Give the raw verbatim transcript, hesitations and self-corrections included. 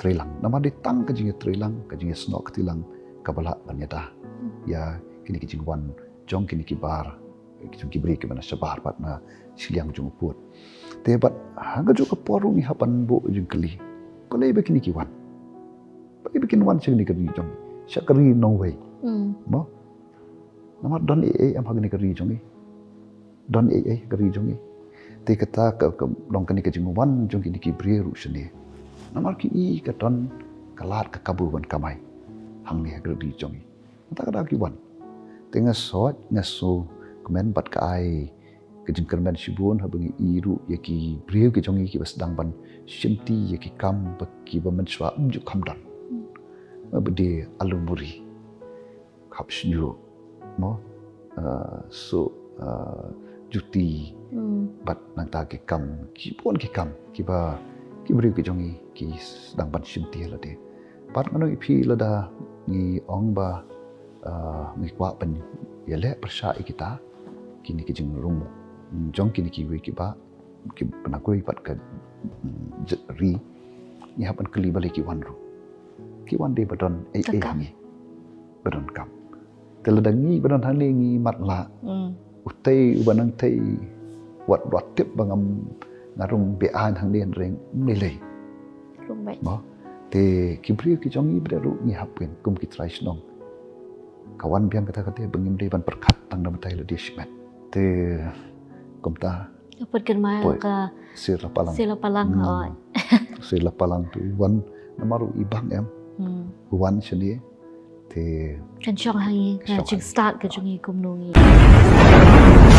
treilang. Namar dei tang ka jingïatreilang, ka jingïasnoh kti lang, kaba lah ban ïada ïa kine ki jingwan jong kine ki bar, jong ki briew kiba na shabar bad na shiliang jong u pud. Te bad ha kajuh ka por ruh ngi hap ban buh jingkylli, balei ba kine ki wan? Balei ba kin wan sha kane ka ri jong ngi, sha ka ri nongwei? Mm. Mo? Namar don ei ei em ha kane ka ri jong ngi. Don ei ei ha ka ri jong ngi. Te kata ka, ka long kane ka jingwan jong kine ki briew ruh shane. Namar ki i ka don ka lad ka kabu ban kamai hangne ha ka ri jong ngi. Kata ka daw ki wan. Te nga sot, nga sngewkmen bad ka ai ka jingkyrmen shibun haba ngi i ruh ïa ki briew ki jong ngi kiba sdang ban shimti ïa ki kam ba kiba mynshuwa ym ju kham don. Ba dei alu muri, khap shñiuh, mo, uh, so, uh, juti, Mm. bad nangta ki kam, ki bun ki kam kiba ki briew ki jong ngi ki sdang ban shimti lade. Bad nga ong ïa phi, lada ngi ong ba, uh, ngi kwah ban ïaleh pyrshah ïa kita, kine ki jingrung jong kine kiwei ki bah, ki pynakui pat ka, mm, jait ri, ngi hap ban kylli balei ki wan ruh. Ki wan dei ba don ei ei ha ngi, ba don kam. Te lada ngi ba don hangne ngi matlah, Mm. utei uba nang tei, wat, wat tip ba ngam, nga rung be-aiñ hangne hynrei ym lei lei. Rung beit. Mo, te ki briew ki jong ngi ba dei ruh ngi hap kin kum ki trai shnong. Ka wan biang kata kata ba ngim dei ban pyrkhat tang da mynta ïa lade shimet. Te kumta Ka put kynmaw Poi. Ka sir la palang. Sir la palang, Hmm. oh. Sir la palang tu wan namar u i bang em. Hmm. Wan shane te Kan shong ha ngi, ka Shong ha ngi. Jingstad ka jong ngi kumno ngi.